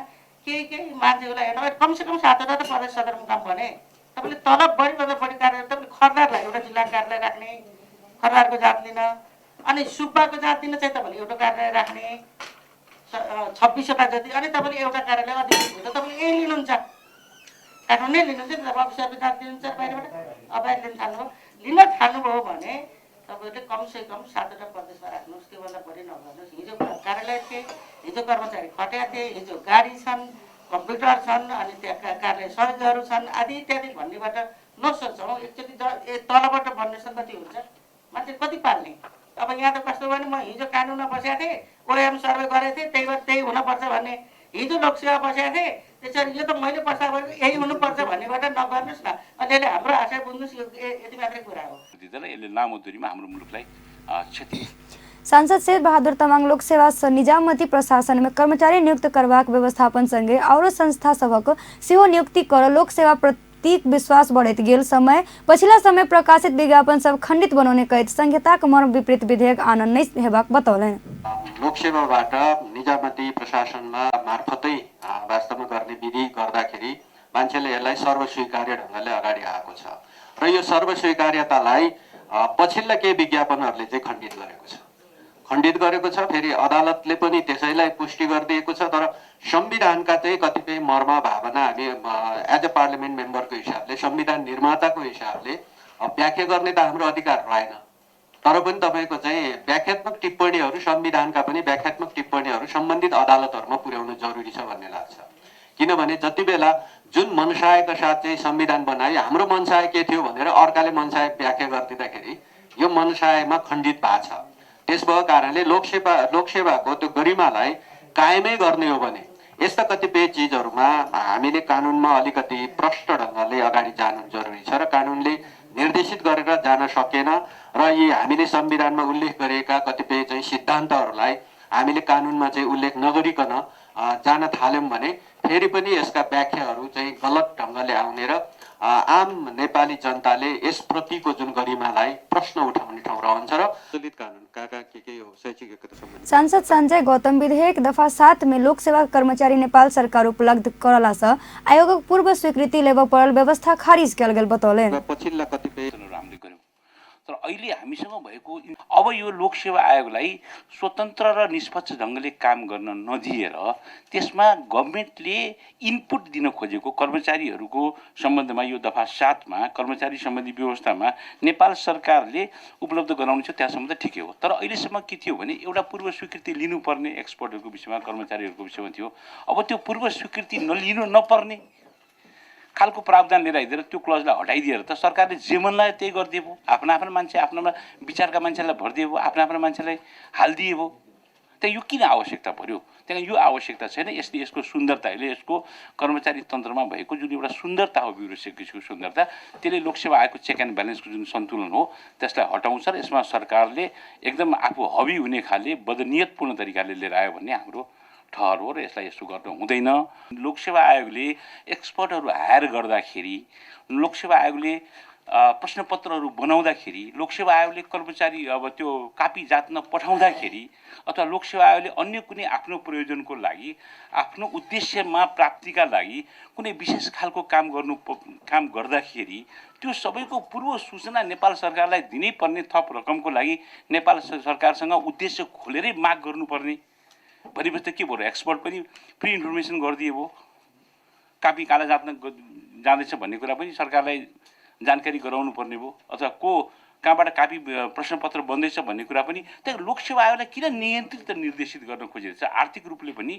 केही मान्छेहरूलाई हेर्नु कमसेकम 7वटा त प्रदेश सदरमुकाम बने। तपाईँले तल बढीभन्दा बढी कार्यालय तपाईँले खरदारलाई एउटा जिल्ला कार्यालय राख्ने, खरदारको जात लिन, अनि सुब्बाको जात दिन चाहिँ तपाईँले एउटा कार्यालय राख्ने 26वटा जति, अनि तपाईँले एउटा कार्यालय अधिकृत हुन्छ तपाईँले यही लिनुहुन्छ, काठमाडौँ नै लिनुहुन्छ नि। तपाईँ अफिसरको जात लिनुहुन्छ बाहिरबाट, बाहिर लिन थाल्नुभयो भने तपाईँले कमसेकम 7वटा प्रदेशमा राख्नुहोस्, त्योभन्दा बढी नगर्नुहोस्। हिजो कार्यालय थिए, हिजो कर्मचारी खट्या थिए, हिजो गाडी छन्, कम्प्युटर छन्, अनि त्यहाँ कार्यालय सहयोगहरू छन् आदि इत्यादि भन्नेबाट नसोचौँ। एकचोटि तलबाट बन्नेसँग कति हुन्छ, मान्छे कति पाल्ने? अब यहाँ त कस्तो भने म हिजो कानुनमा बसेको थिएँ, ओएम सर्वे गरेको थिएँ, त्यही हुनुपर्छ भन्ने, हिजो लोकसेवा बसेको थिएँ, त्यसरी यो त मैले प्रस्ताव गरेको यही हुनुपर्छ भन्नेबाट नगर्नुहोस् न। अलिअलि हाम्रो आशय बुझ्नुहोस्, यो यति मात्रै कुरा हो। यसले लामो दूरीमा हाम्रो मुलुकलाई क्षति। सांसद शेर बहादुर तामाङ लोकसेवा निजामती प्रशासन में कर्मचारी नियुक्त करबाक व्यवस्थापन संगे और संस्था सबक सेहो नियुक्ति कर लोकसेवा प्रतीक विश्वास बढ़त गेल। पछिला समय प्रकाशित विज्ञापन सब खंडित बनाउने कहत संहिता मर्म विपरीत विधेयक आनन नै हेबाक बतौलन। लोकसेवाबाट निजामती प्रशासनमा मार्फतै वास्तवमा गर्ने विधि गर्दाखेरि मान्छेले यसलाई सर्वस्वीकार्य ढङ्गले अगाडि आएको छ र यो सर्वस्वीकार्यतालाई पछिल्ला केही विज्ञापनहरूले चाहिँ खण्डित गरेको छ। फेरि अदालतले पनि त्यसैलाई पुष्टि गरिदिएको छ। तर संविधानका चाहिँ कतिपय मर्म भावना हामी एज अ पार्लियामेन्ट मेम्बरको हिसाबले, संविधान निर्माताको हिसाबले व्याख्या गर्ने त हाम्रो अधिकार रहेन। तर पनि तपाईँको चाहिँ व्याख्यात्मक टिप्पणीहरू, संविधानका पनि व्याख्यात्मक टिप्पणीहरू सम्बन्धित अदालतहरूमा पुर्याउनु जरुरी छ भन्ने लाग्छ। किनभने जति बेला जुन मनसायका साथ चाहिँ संविधान बनायो, हाम्रो मनसाय के थियो भनेर अर्काले मनसाय व्याख्या गरिदिँदाखेरि यो मनसायमा खण्डित भएको छ। त्यस भएको कारणले लोकसेवाको त्यो गरिमालाई कायमै गर्ने हो भने यस्ता कतिपय चिजहरूमा हामीले कानुनमा अलिकति प्रष्ट ढङ्गले अगाडि जानु जरुरी छ र कानुनले निर्देशित गरेर जान सकेन र यी हामीले संविधानमा उल्लेख गरेका कतिपय चाहिँ सिद्धान्तहरूलाई हामीले कानुनमा चाहिँ उल्लेख नगरिकन जान थाल्यौं भने फेरि पनि यसका व्याख्याहरू चाहिँ गलत ढङ्गले आउने र आम नेपाली जनताले यसप्रतिको जुन गरिमालाई प्रश्न उठाउने ठाउँ रहन्छ र दलित कानुन के हो शैक्षिक योग्यता सम्बन्धी सांसद संजय गौतम विधेयक दफा 7 में लोकसेवा कर्मचारी नेपाल सरकार उपलब्ध करला से आयोगक पूर्व स्वीकृति लेब पड़ल व्यवस्था खारिज कल गेल बतौले। पछिल्ला कतिपय राम्रै गर्यौं, तर अहिले हामीसँग भएको अब यो लोकसेवा आयोगलाई स्वतन्त्र र निष्पक्ष ढङ्गले काम गर्न नदिएर त्यसमा गभर्नमेन्टले इनपुट दिन खोजेको कर्मचारीहरूको सम्बन्धमा यो दफा 7 मा कर्मचारी सम्बन्धी व्यवस्थामा नेपाल सरकारले उपलब्ध गराउने छ, त्यहाँसम्म त ठिकै हो। तर अहिलेसम्म के थियो भने एउटा पूर्व स्वीकृति लिनुपर्ने एक्सपर्टहरूको विषयमा, कर्मचारीहरूको विषयमा थियो। अब त्यो पूर्व स्वीकृति नलिनु नपर्ने खालको प्रावधान लिएर आइदिएर त्यो क्लजलाई हटाइदिएर त सरकारले जे मन लाग्यो त्यही गरिदिए भयो। आफ्नो मान्छे, आफ्नो विचारका मान्छेलाई भरिदिए भयो, आफ्नो मान्छेलाई हालिदिए भयो। त्यहाँ यो किन आवश्यकता पर्यो? त्यहाँ यो आवश्यकता छैन। यसले यसको सुन्दरताले, यसको कर्मचारी तन्त्रमा भएको जुन एउटा सुन्दरता हो, ब्युरोक्रेसीको सुन्दरता, त्यसले लोकसेवा आयोगको चेक एन्ड ब्यालेन्सको जुन सन्तुलन हो त्यसलाई हटाउँछ र यसमा सरकारले एकदम आफू हबी हुने खाले बदनियतपूर्ण तरिकाले लिएर आयो भन्ने हाम्रो ठहर हो र यसलाई यसो गर्नु हुँदैन। लोकसेवा आयोगले एक्सपर्टहरू हायर गर्दाखेरि, लोकसेवा आयोगले प्रश्नपत्रहरू बनाउँदाखेरि, लोकसेवा आयोगले कर्मचारी अब त्यो कापी जाँच्न पठाउँदाखेरि अथवा लोकसेवा आयोगले अन्य कुनै आफ्नो प्रयोजनको लागि, आफ्नो उद्देश्यमा प्राप्तिका लागि कुनै विशेष खालको काम गर्दाखेरि त्यो सबैको पूर्व सूचना नेपाल सरकारलाई दिनै पर्ने, थप रकमको लागि नेपाल सरकारसँग उद्देश्य खोलेरै माग गर्नुपर्ने। भनेपछि के भयो, एक्सपर्ट पनि फ्री इन्फर्मेसन गरिदिए भयो, कापी काला जाँच्न जाँदैछ भन्ने कुरा पनि सरकारलाई जानकारी गराउनु पर्ने भयो, अथवा कहाँबाट कापी प्रश्नपत्र बन्दैछ भन्ने कुरा पनि। त्यही लोकसेवा आयोगलाई किन नियन्त्रित र निर्देशित गर्न खोजिरहेछ? आर्थिक रूपले पनि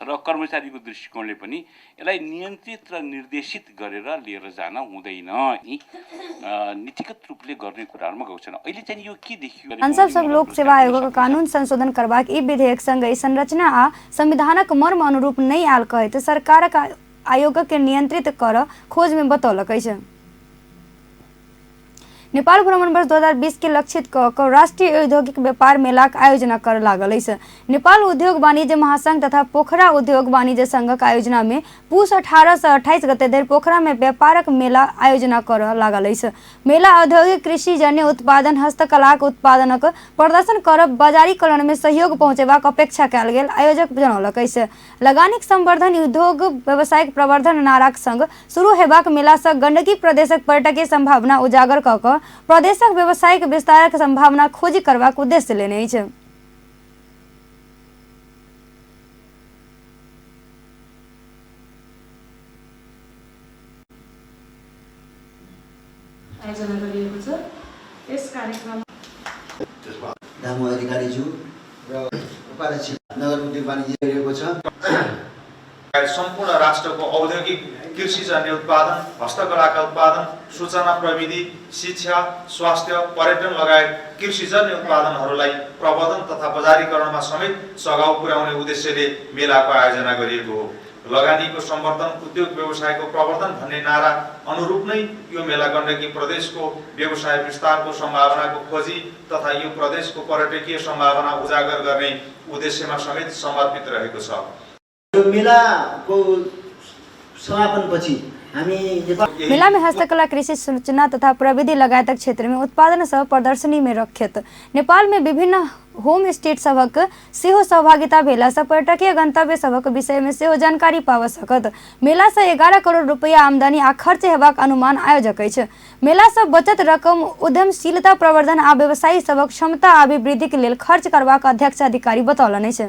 र कर्मचारीको दृष्टिकोणले पनि यसलाई नियन्त्रित र निर्देशित गरेर लिएर जान हुँदैन। नीतिगत रूपले गर्ने कुराहरूमा गएको छैन। अहिले चाहिँ यो के देखियो? सांसद सब लोकसेवा आयोगको कानून संशोधन करबाक ई विधेयक सँगै संरचना आ संविधानक मर्म अनुरूप नहीं आल कहत सरकारक आयोग के नियंत्रित कर खोज में बतौलक। नेपाल भ्रमण वर्ष 2020 के लक्षित क राष्ट्रीय औद्योगिक व्यापार मेला के आयोजना कर लागल है। नेपाल उद्योग वाणिज्य महासंघ तथा पोखरा उद्योग वाणिज्य संघ के आयोजना में पुष 18 से 28 गते धरि पोखरा में व्यापारक मेला आयोजना कर लागल है। मेला औद्योगिक कृषि जन्य उत्पादन हस्तकला के उत्पादनक प्रदर्शन कर बाजारीकरण में सहयोग पहुंचेबाक अपेक्षा कयल गेल आयोजक जनौलक है। लगानीक संवर्धन उद्योग व्यावसायिक प्रवर्धन नाराक संग शुरू हेबाक मेला से गंडकी प्रदेशक पर्यटकीय संभावना उजागर क क प्रदेशक व्यावसायिक विस्तारक संभावना खोजी करबाक उद्देश्य लेने छै। आयोजना गरिएको छ। यस कार्यक्रम दामु अधिकारीज्यू र उपाध्यक्ष नगर उद्योग वाणिज्य गरिएको छ। सम्पूर्ण राष्ट्रको औद्योगिक कृषिजन्य उत्पादन हस्तकलाका उत्पादन सूचना प्रविधि शिक्षा स्वास्थ्य पर्यटन लगायत कृषिजन्य उत्पादनहरूलाई प्रवर्धन तथा बजारीकरणमा समेत सघाउ पुर्याउने उद्देश्यले मेलाको आयोजना गरिएको हो। लगानीको संवर्धन उद्योग व्यवसायको प्रवर्धन भन्ने नारा अनुरूप नै यो मेला गण्डकी प्रदेशको व्यवसाय विस्तारको सम्भावनाको खोजी तथा यो प्रदेशको पर्यटकीय सम्भावना उजागर गर्ने उद्देश्यमा समेत समर्पित रहेको छ। यो मेलाको समापनपछि मेला में हस्तकला कृषि सूचना तथा प्रविधि लगायतक क्षेत्र में उत्पादन सह प्रदर्शनी में रखित नेपाल में विभिन्न होम स्टेट सबक सेहो सहभागिता भेला से पर्यटकीय गंतव्य सबक विषय में सेहो जानकारी पाव सकत। मेला से 11 करोड़ रुपया आमदनी आ खर्च हेबाक अनुमान आयोजक अछि। मेला से बचत रकम उद्यमशीलता प्रवर्धन आ व्यवसायी सबक क्षमता अभिवृद्धि के लेल खर्च करबाक अध्यक्ष अधिकारी बतौलन अछि।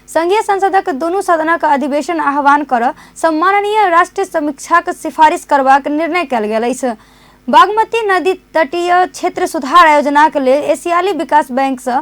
संघीय संसदक दोनों सदनक अधिवेशन आह्वान कर सम्माननीय राष्ट्रीय समीक्षा के सिफारिश करबाक निर्णय कयल गेल अछि। बागमती नदी तटीय क्षेत्र सुधार योजना के लिए एशियाली विकास बैंक से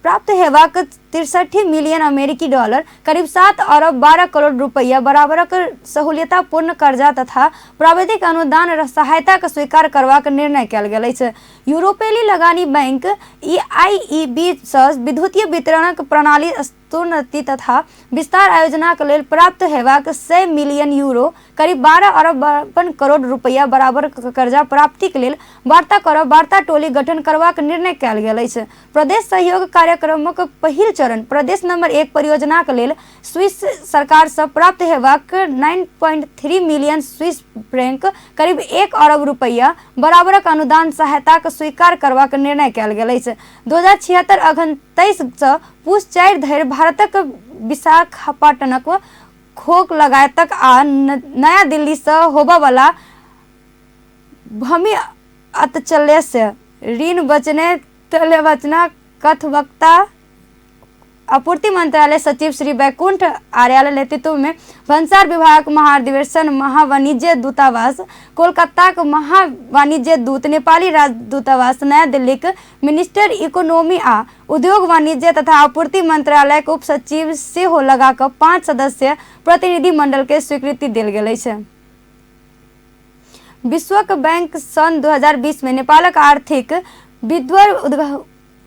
प्राप्त हेबाक 63 मिलियन अमेरिकी डॉलर करीब 7 अरब 12 करोड़ रुपया बराबरक सहूलियतापूर्ण कर्जा तथा प्राविधिक अनुदान सहायता के स्वीकार करबाक निर्णय कयल गेल अछि। यूरोपीय लगानी बैंक EIEB से विद्युतीय वितरणक प्रणाली स्तरोन्नति तथा विस्तार आयोजना के लेल प्राप्त हेबाक 100 मिलियन यूरो करीब 12 अरब 52 करोड़ रुपया बराबर कर्जा प्राप्ति के लेल वार्ता टोली गठन करबाक निर्णय कयल गेल अछि। प्रदेश सहयोग कार्यक्रमक पहिल चरण प्रदेश नंबर 1 परियोजना के लेल स्विस सरकार से प्राप्त हेबाक 9.3 मिलियन स्विस फ्रैंक करीब 1 अरब रुपया बराबरक अनुदान सहायता के स्वीकार करबाक निर्णय कयल गेल अछि। 2076 अघन 23 से पूस 4 धरि भारतक विशाखापट्टनक खोक लगायतक आ नया दिल्ली से होबा वाला भूमि अतचल्य से ऋण बचने तलेवचना कथवक्ता आपूर्ति मंत्रालय सचिव श्री वैकुंठ आर्याल नेतृत्व में भंसार विभाग महाधिवेशन महावाणिज्य दूतावास कोलकाता के महावाणिज्य दूत नेपाली राजदूतावास नया दिल्ली के मिनिस्टर इकोनॉमी आ उद्योग वाणिज्य तथा आपूर्ति मंत्रालय के उप सचिव सेहो लगा कर 5 सदस्य प्रतिनिधि मंडल के स्वीकृति देल गेल अछि। विश्व बैंक सन 2020 में नेपालक आर्थिक विद्वर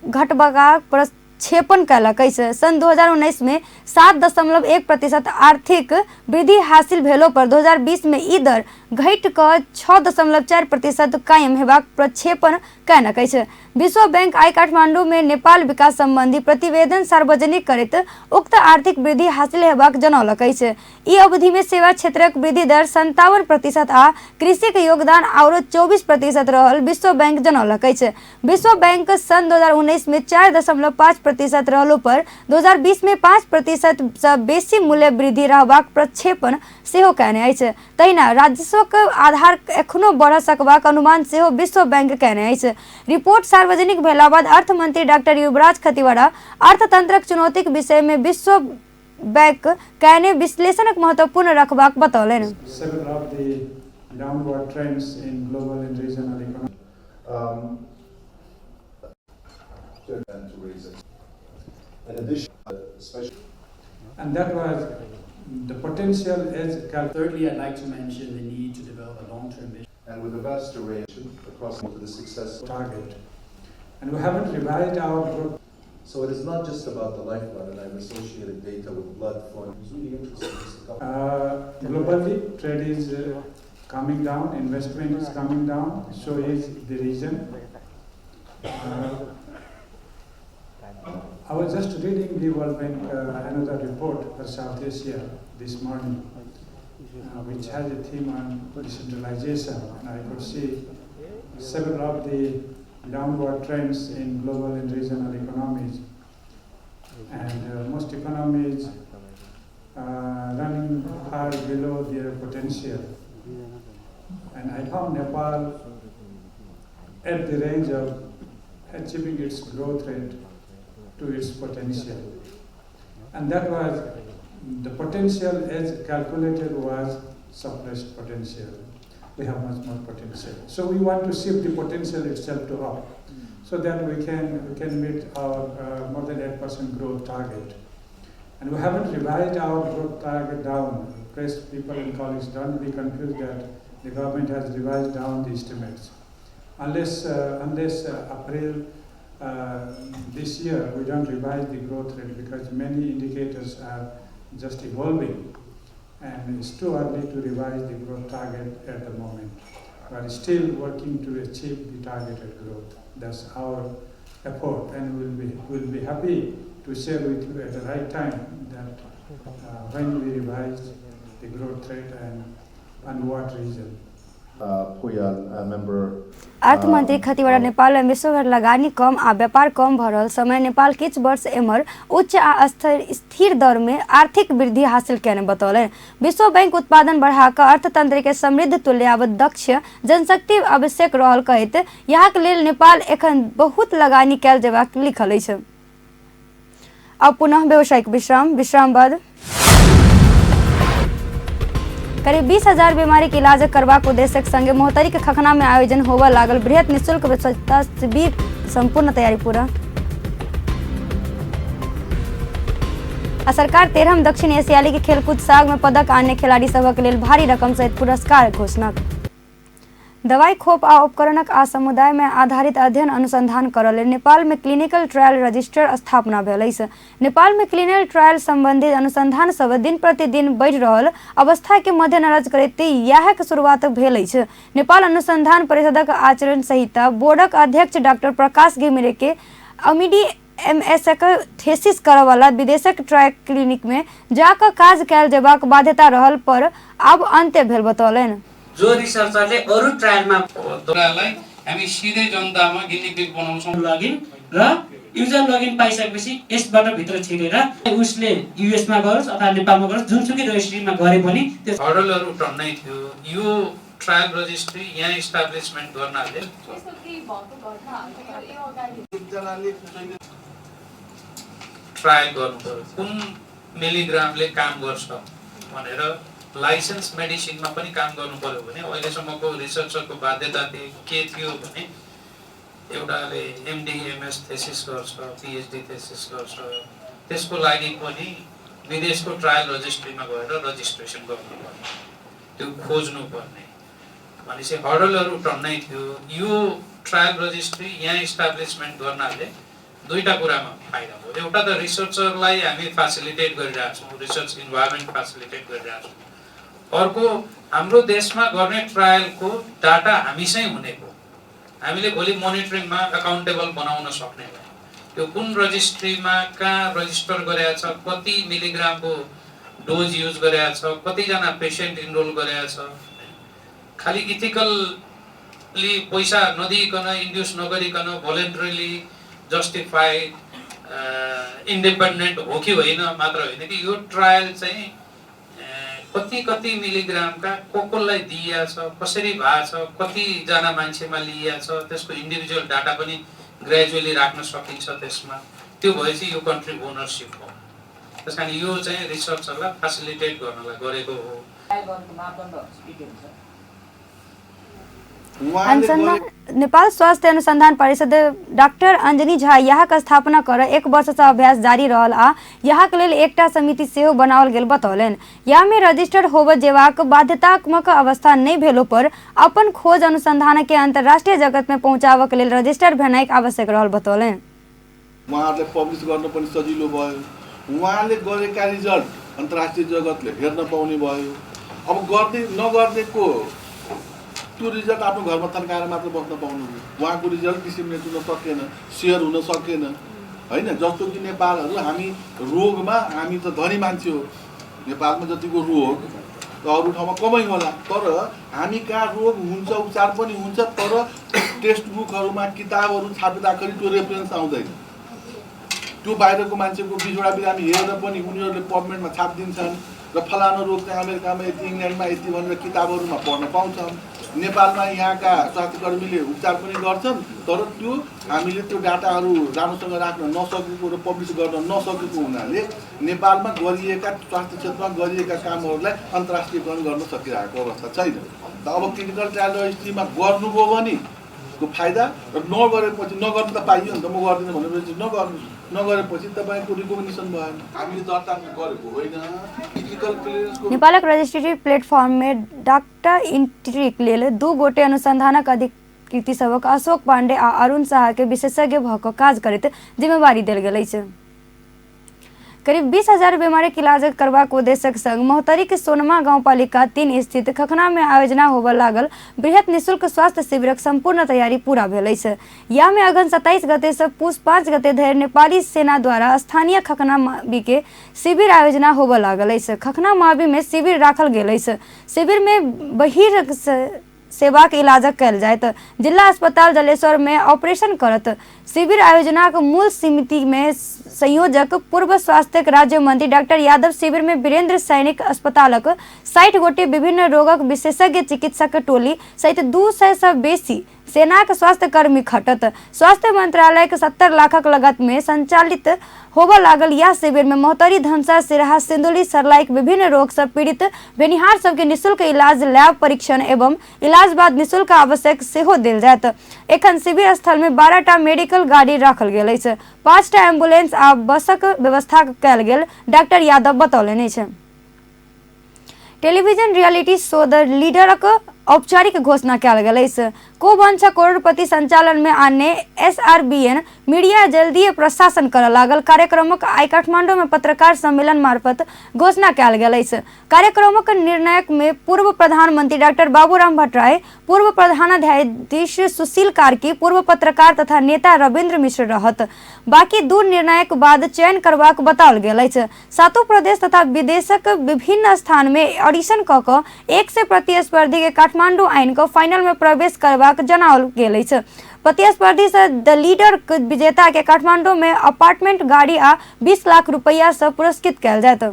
घटबाक प्रक्षेपण कयलक अछि। सन 2019 में 7.1% आर्थिक वृद्धि हासिल भेलो पर 2020 में ई दर घटि कऽ 6.4% कायम हेबाक प्रक्षेपण कयलक अछि। विश्व बैंक आइ काठमांडू में नेपाल विकास संबंधी प्रतिवेदन सार्वजनिक करैत उक्त आर्थिक वृद्धि हासिल हेबाक जनौलक अछि। ई अवधि में सेवा क्षेत्रक वृद्धि दर 57% आ कृषि के योगदान और 24% रहल विश्व बैंक जनौलक अछि। विश्व बैंक सन 2019 में 4.5% रहलो पर 2020 में 5% से बेसी मूल्य वृद्धि रहबाक प्रक्षेपण सेहो कयने अछि। तहिना राजस्वक आधार एखनो बढ़ सकबाक अनुमान सेहो विश्व बैंक कयने अछि। रिपोर्ट सार्वजनिक भेला बाद अर्थ मंत्री डॉक्टर युवराज खतिवड़ा अर्थतंत्रक चुनौतीक विषय में विश्व बैंक कयने विश्लेषणक महत्वपूर्ण रखबाक बतौलनि। And that was the potential is. Thirdly, I'd like to mention the need to develop a long-term vision. And with a vast array across the success target. And we haven't revised our group. So it is not just about the lifeblood, and I've associated data with blood flowing. It's really interesting. Globally, trade is coming down, investment is coming down, so is the region. I was just reading the World Bank another report for South Asia this morning, which has a theme on decentralization, and I could see several of the downward trends in global and regional economies, and most economies running far below their potential. And I found Nepal at the range of achieving its growth rate to its potential. And that was, the potential as calculated was suppressed potential. We have much more potential. So we want to shift the potential itself to up, so that we can meet our more than 8% growth target. And we haven't revised our growth target down. Press people and colleagues, don't be confused that the government has revised down the estimates. Unless April this year, we don't revise the growth rate because many indicators are just evolving, and it's too early to revise the growth target at the moment. We are still working to achieve the targeted growth. That's our effort, and we'll be happy to share with you at the right time that when we revise the growth rate and what region. अर्थमन्त्री खतिवडा नेपाललाई विश्वभर लगानी कम आ व्यापार कम भ रहल समय नेपाल किछ वर्ष एमर उच्च आ स्थिर दर में आर्थिक वृद्धि हासिल करने बतौलन। विश्व बैंक उत्पादन बढ़ाकर अर्थतंत्र के समृद्ध तुल्य दक्ष जनशक्ति आवश्यक रहल कहैत यहाँ के लेल नेपाल एखन बहुत लगानी कैल जेबाक लिखल अछि। अब पुनः व्यावसायिक विश्राम बाद करीब 20,000 बीमारी के इलाज करबाक उद्देश्य संगे मोहतरी के खखना में आयोजन होगा लागल बृहत निःशुल्क स्वच्छता शिविर संपूर्ण तैयारी पूरा। सरकार 13 दक्षिण एशियाली के खेलकूद साग में पदक आने खिलाड़ी सबक लेल भारी रकम सहित पुरस्कार घोषणा। दवाई खोप आ उपकरणक आ समुदाय में आधारित अध्ययन अनुसंधान करल नेपाल में क्लिनिकल ट्रायल रजिस्टर स्थापना भेल अछि। नेपाल में क्लिनिकल ट्रायल संबंधित अनुसंधान सब दिन प्रतिदिन बढ़ि रहल अवस्था के मध्यनजर करैत इएह शुरुआत भेल अछि। नेपाल अनुसंधान परिषदक आचरण संहिता बोर्डक अध्यक्ष डॉक्टर प्रकाश घिमिरे के अमिडी MS थेसिस करय वाला विदेशक ट्रायल क्लिनिक में जाकर काज कयल जेबाक बाध्यता रहल पर अब अन्त्य भेल बतौलनि। जो रिसर्चरले अरु ट्रायलमा दोरालाई हामी सिधै जनतामा गिनी पिग बनाउँछौं लगइन र युजर लगइन पाइसकेपछि यसबाट भित्र छिरेर उसले युएस मा गरोस् अथवा नेपालमा गरोस् जुनसुकै रजिस्ट्रीमा गरे पनि त्यो हडलहरु टन्नै थियो। यो ट्रायल रजिस्ट्री यहाँ इस्टाब्लिशमेन्ट गर्नाले त्यस्तो के भएको घटनाहरु यो अगाडि जनाले ट्रायल गर्नुपर्छ कुन मिलिग्रामले काम गर्छ भनेर लाइसेन्स मेडिसिनमा पनि काम गर्नु पर्यो भने अहिलेसम्मको रिसर्चरको बाध्यता के थियो भने एउटाले एमडी एमएस थेसिस गर्छ पीएचडी थेसिस गर्छ त्यसको लागि पनि विदेशको ट्रायल रजिस्ट्रीमा गएर रजिस्ट्रेसन गर्नुपर्ने त्यो खोज्नु पर्ने भनेपछि हडलहरु टन्नै थियो। यो ट्रायल रजिस्ट्री यहाँ इस्टाब्लिशमेन्ट गर्नाले दुईटा कुरामा फाइदा हो। एउटा त रिसर्चरलाई हामी फेसिलिटेट गरिरहेका छौं, रिसर्च इन्भाइरोमेन्ट फेसिलिटेट गरिरहेका छौं। अर्को हाम्रो देशमा गर्ने ट्रायलको डाटा हामीसँगै हुनेको हामीले भोलि मोनिटरिङमा अकाउन्टेबल बनाउन सक्ने भयो। त्यो कुन रजिस्ट्रीमा कहाँ रजिस्टर गरेको छ, कति मिलिग्रामको डोज युज गरेको छ, कति जना पेशेन्ट इनरोल गरेको छ, खाली इथिकली पैसा नदिइकन इन्ड्युस नगरिकन भोलन्टरीली जस्टिफाइड इन्डिपेन्डेन्ट हो कि होइन मात्र होइन कि यो ट्रायल चाहिँ कति मिलिग्रामका कोकोलाई दिइया छ, कसरी भएको छ, कति जना मान्छेमा लिइया छ, त्यसको इन्डिभिजुअल डाटा पनि ग्रेजुअली राख्न सकिन्छ त्यसमा। त्यो भएपछि यो कन्ट्री ओनरशिप हो। त्यसकारण यो चाहिँ रिसर्चरलाई फेसिलिटेट गर्नलाई गरेको हो। नेपाल स्वास्थ्य अनुसंधान परिषद डॉक्टर अंजनी झा यहाँ का स्थापना कर 1 वर्ष से अभ्यास जारी रहल आ यहाँ के लेल एकटा समिति सेहो बनाओल गेल बतौलन। यहाँ में रजिस्टर्ड होब जेबाक बाध्यतात्मक अवस्था नहीं भेलो पर अपन खोज अनुसंधान के अंतर्राष्ट्रीय जगत में पहुँचाव के लेल रजिस्टर भेनाइ आवश्यक रहल बतौलन। उहाँहरूले पब्लिस गर्न पनि सजिलो भयो, उहाँले गरेका रिजल्ट अन्तर्राष्ट्रिय जगतले हेर्न पाउने भयो। अब गर्दै नगर्नेको त्यो रिजल्ट आफ्नो घरमा थन्काएर मात्र बस्न पाउनु हो। उहाँको रिजल्ट डिसिमिनेट हुन सकेन, सेयर हुन सकेन होइन। जस्तो कि नेपालहरू हामी रोगमा हामी त धनी मान्छे हो, नेपालमा जतिको रोग त अरू ठाउँमा कमै होला, तर हामी कहाँ रोग हुन्छ उपचार पनि हुन्छ, तर टेक्स्ट बुकहरूमा किताबहरू छाप्दाखेरि त्यो रेफरेन्स आउँदैन। त्यो बाहिरको मान्छेको 20वटा बिरामी हेरेर पनि उनीहरूले पब्मेन्टमा छापिदिन्छन् र फलानु रोग चाहिँ अमेरिकामा यति, इङ्ल्यान्डमा यति भनेर किताबहरूमा पढ्न पाउँछन्। नेपालमा यहाँका स्वास्थ्यकर्मीले उपचार पनि गर्छन्, तर त्यो हामीले त्यो डाटाहरू राम्रोसँग राख्न नसकेको र पब्लिस गर्न नसकेको हुनाले नेपालमा गरिएका स्वास्थ्य क्षेत्रमा गरिएका कामहरूलाई अन्तर्राष्ट्रियकरण गर्न सकिरहेको अवस्था छैन। अब क्लिनिकल ट्रायल रजिस्ट्रीमा गर्नुभयो भने को फाइदा र नगरेपछि नगर्नु त पाइयो नि त, म गर्दिनँ भनेपछि नगरेपछि तपाईँको रिकमेन्डेसन भएन, हामीले दर्ता गरेको होइन। क्लिनिकल क्लियरेन्सको नेपालक रजिस्ट्रेटिव प्लेटफर्म में डाक्टर इंट्रिक लेल 2 गोटे अनुसंधानक अधिकृति सबक अशोक पांडे आ अरुण शाह के विशेषज्ञ भक काज करैत जिम्मेवारी देल गेल अछि। करीब 20,000 बीमारी के इलाज करबाक उद्देश्यक संग महोत्तरी के सोनमा गांवपालिका 3 स्थित खखना में आयोजना होबय लागल बृहत निःशुल्क स्वास्थ्य शिविरक संपूर्ण तैयारी पूरा भेल अछि। या में अगन 27 गते से पूस 5 गते धरि नेपाली सेना द्वारा स्थानीय खखना मावि के शिविर आयोजना होबय लागल अछि। खखना मावि में शिविर राखल गेल अछि। शिविर में बहिर सेवा के इलाज कल जायत। जिला अस्पताल जलेश्वर में ऑपरेशन करत शिविर आयोजना के मूल समिति में संयोजक पूर्व स्वास्थ्य राज्य मंत्री डॉक्टर यादव शिविर में वीरेंद्र सैनिक अस्पतालक 60 गोटे विभिन्न रोगक विशेषज्ञ चिकित्सक टोली सहित 200 से बेसी सेना के स्वास्थ्य कर्मी खटत। स्वास्थ्य मंत्रालय के 70 लाखक लागत में संचालित होबय लागल यह शिविर में महोत्तरी, धनसा, सिराहा, सिंदुली, सरलाइक विभिन्न रोग से पीड़ित भेनिहार सबके निःशुल्क इलाज, लैब परीक्षण एवं इलाज बाद निःशुल्क आवश्यक सेहो देल जायत। एखन शिविर स्थल में 12टा मेडिकल गाड़ी राखल गेल अछि। 5टा एम्बुलेंस आ बसक व्यवस्था कयल गेल डॉक्टर यादव बतौलनि अछि। टेलीविजन रियलिटी शो द लीडरक औपचारिक घोषणा कयल गेल अछि। कोबंछ करोड़पति संचालन में आने SRBN मीडिया जल्दीए प्रशासन कर लागल कार्यक्रमक आई काठमांडू में पत्रकार सम्मेलन मार्फत घोषणा कयल गेल अछि। कार्यक्रमक निर्णायक में पूर्व प्रधानमंत्री डॉक्टर बाबूराम भट्टराय, पूर्व प्रधानाध्यापक सुशील कार्की, पूर्व पत्रकार तथा नेता रविंद्र मिश्र रहत। बाकी 2 निर्णायक बाद चयन करबाक बताओल गेल अछि। 7 प्रदेश तथा विदेशक विभिन्न स्थान में ऑडिशन क क 1 से प्रतिस्पर्धी के काठमांडू आइन को फाइनल में प्रवेश करबाक जनाओल गेल अछि। प्रतिस्पर्धी से द लीडर विजेता के काठमांडू में अपार्टमेंट, गाड़ी आ 20 लाख रुपया से पुरस्कृत कयल जायत।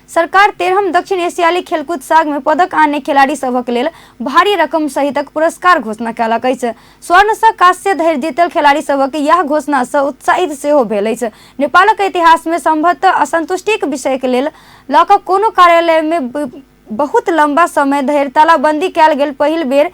सरकार 13हम दक्षिण एशियाली खेलकूद साग में पदक आने खिलाड़ी सभक लेल भारी रकम सहितक पुरस्कार घोषणा कयलक अछि। स्वर्ण से कांस्य धरि जीतल खिलाड़ी सभक यह घोषणा से उत्साहित सेहो भेल अछि। नेपालक इतिहास में संभवतः असंतुष्टिक विषय के लेल लऽ कऽ कोनो कार्यालय में बहुत लंबा समय धरि तालाबंदी कयल गेल पहिल बेर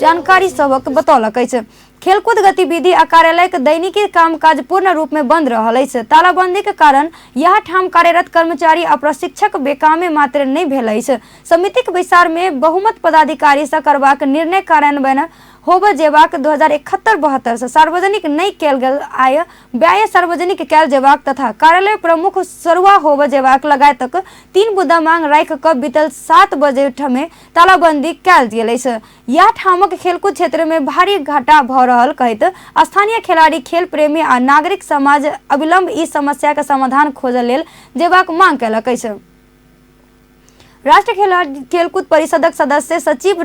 जानकारी सबक बतौलक अछि। खेलकूद गतिविधि आ कार्यालय के दैनिकी कामकाज पूर्ण रूप में बंद रहल अछि। तालाबंदी के कारण यह ठाम कार्यरत कर्मचारी आ प्रशिक्षक बेकामे मात्र नहीं भेल अछि। समितिक बैसार में बहुमत पदाधिकारी से करबाक निर्णय कार्यान्वयन होबय जेबाक 2071-72 से सार्वजनिक नहीं कयल गेल आय व्यय सार्वजनिक कयल जेबाक तथा कार्यालय प्रमुख सरुआ होबय जेबाक लगायतक 3 मुद्दा मांग राखि कऽ बीतल 7 बजे में तालाबंदी कयल गेल अछि। यह ठामक खेलकूद क्षेत्र में भारी घाटा भऽ रहल कहैत स्थानीय खिलाड़ी, खेल प्रेमी आ नागरिक समाज अविलंब ई समस्या के समाधान खोजय लेल जेबाक मांग कयलक अछि। राष्ट्रीय खेलकूद परिषदक सदस्य सचिव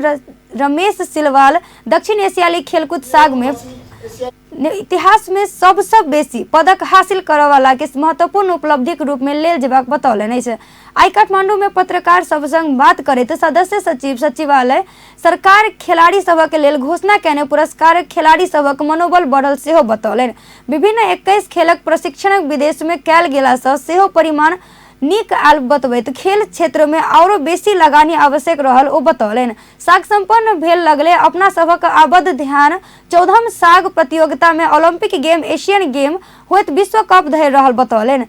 रमेश सिलवाल दक्षिण एशियाली खेलकूद साग में इतिहास में सबसे बेसी पदक हासिल करय वाला के महत्वपूर्ण उपलब्धि के रूप में लेल जेबाक बतौलनि अछि। आई काठमांडू में पत्रकार सब संग बात करैत सदस्य सचिव सचिवालय सरकार खिलाड़ी सभक लेल घोषणा कयने पुरस्कार खिलाड़ी सभक मनोबल बढ़ल सेहो बतौलनि। विभिन्न 21 खेलक प्रशिक्षण विदेश में कयल गेला सँ सेहो परिमाण नीक आल बतबैत खेल क्षेत्र में और बेसी लगानी आवश्यक रहल ओ बतौलनि। साग संपन्न भेल लगले अपना सभक आबद्ध ध्यान 14हम साग प्रतियोगिता में ओलंपिक गेम, एशियन गेम होत विश्व कप धरि रहल बतौलनि।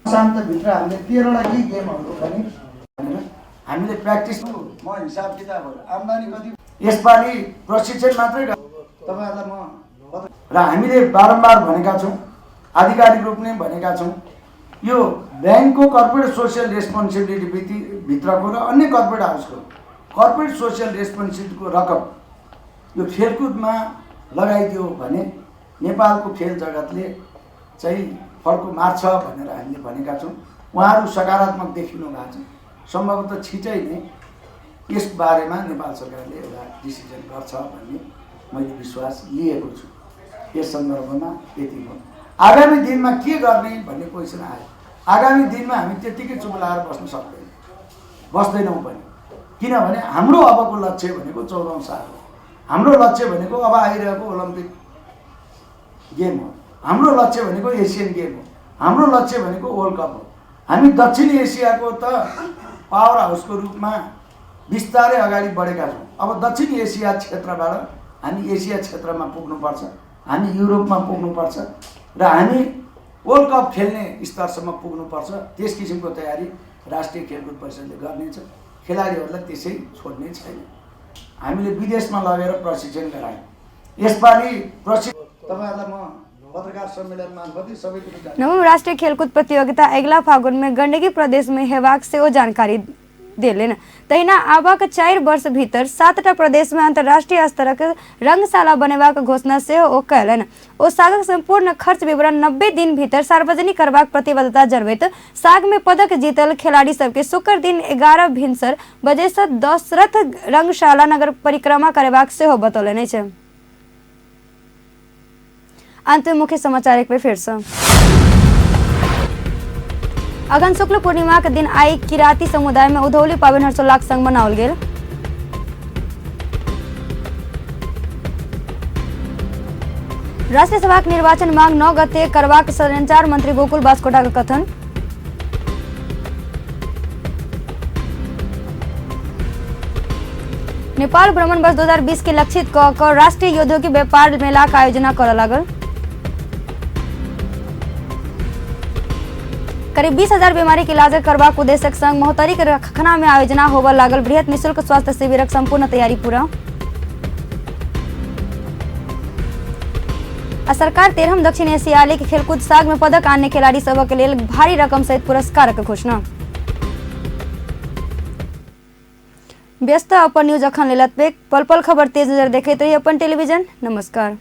भित्र हामीले 13वटा गेमहरुको पनि हामीले प्र्याक्टिस म हिसाब किताबहरु आम्दानी कति यसपालि प्रशिक्षण मात्रै तपाईहरुलाई म र हामीले बारम्बार भनेका छौं, आधिकारिक रूपले भनेका छौं, यो बैंकको कर्पोरेट सोशल रेस्पोन्सिबिलिटी भित्रको र अन्य कर्पोरेट हाउसको कर्पोरेट सोसियल रेस्पोन्सिबिलिटीको रकम यो खेलकुदमा लगाइदियो भने नेपालको खेल जगतले चाहिँ फड्को मार्छ भनेर हामीले भनेका छौँ। उहाँहरू सकारात्मक देखिनु भएको छ। सम्भवतः छिटै नै यस बारेमा नेपाल सरकारले एउटा डिसिजन गर्छ भन्ने मैले विश्वास लिएको छु। यस सन्दर्भमा यति हो। आगामी दिनमा के गर्ने भन्ने क्वेसन आयो। आगामी दिनमा हामी त्यतिकै चुप लाएर बस्दैनौँ पनि, किनभने हाम्रो अबको लक्ष्य भनेको 14औं साल हो। हाम्रो लक्ष्य भनेको अब आइरहेको ओलम्पिक गेम हो। हाम्रो लक्ष्य भनेको एसियन गेम हो। हाम्रो लक्ष्य भनेको वर्ल्ड कप हो। हामी दक्षिण एसियाको त पावर हाउसको रूपमा बिस्तारै अगाडि बढेका छौँ। अब दक्षिण एसिया क्षेत्रबाट हामी एसिया क्षेत्रमा पुग्नुपर्छ, हामी युरोपमा पुग्नुपर्छ र हामी वर्ल्ड कप खेल्ने स्तरसम्म पुग्नुपर्छ। त्यस किसिमको तयारी राष्ट्रिय खेलकुद परिषदले गर्नेछ। खेलाडीहरूलाई त्यसै छोड्ने छैन। हामीले विदेशमा लगेर प्रशिक्षण गरायौँ। यसपालि तपाईँहरूलाई म पत्रकार सम्मेलन मार्फत सबै कुरा 9वीं राष्ट्रीय खेलकूद प्रतियोगिता अगला फागुन में गंडकी प्रदेश में हेबाक से ओ जानकारी देलेन। तहिना आबक 4 वर्ष भीतर 7टा प्रदेश में अंतर्राष्ट्रीय स्तरक रंगशाला बनेबाक घोषणा से ओ कयलन। ओ सागक संपूर्ण खर्च विवरण 90 दिन भीतर सार्वजनिक करबाक प्रतिबद्धता जरबैत साग में पदक जीतल खिलाड़ी सबके शुक्र दिन 11 भिनसर बजे से दशरथ रंगशाला नगर परिक्रमा करेबाक से हो बतौलने छे। अंत में मुख्य समाचार एक बार फिर से। अगहन शुक्ल पूर्णिमा के दिन आई किराती समुदाय में उधौली पावन हर्षोल्लास संग मनाओल गेल। राष्ट्रीय सभा के निर्वाचन मांग 9 गते करवाक संचार मंत्री गोकुल बास्कोटा का कथन। नेपाल भ्रमण वर्ष 2020 के लक्षित क राष्ट्रीय औद्योगिक व्यापार मेला का आयोजना कर लागल। करीब 20,000 बीमारी के इलाज करबाक उद्देश्य संग महोत्तरी के खखना में आयोजना होबे लागल। बृहत निःशुल्क स्वास्थ्य शिविरक संपूर्ण तैयारी पूरा। सरकार 13हम दक्षिण एशियाई के खेलकूद साग में पदक आने खिलाड़ी सबक लेल भारी रकम सहित पुरस्कारक घोषणा। व्यस्त अपन न्यूज अखन लेलत पे पल पल खबर तेज नजर देखते रहिए अपन टेलीविजन। नमस्कार।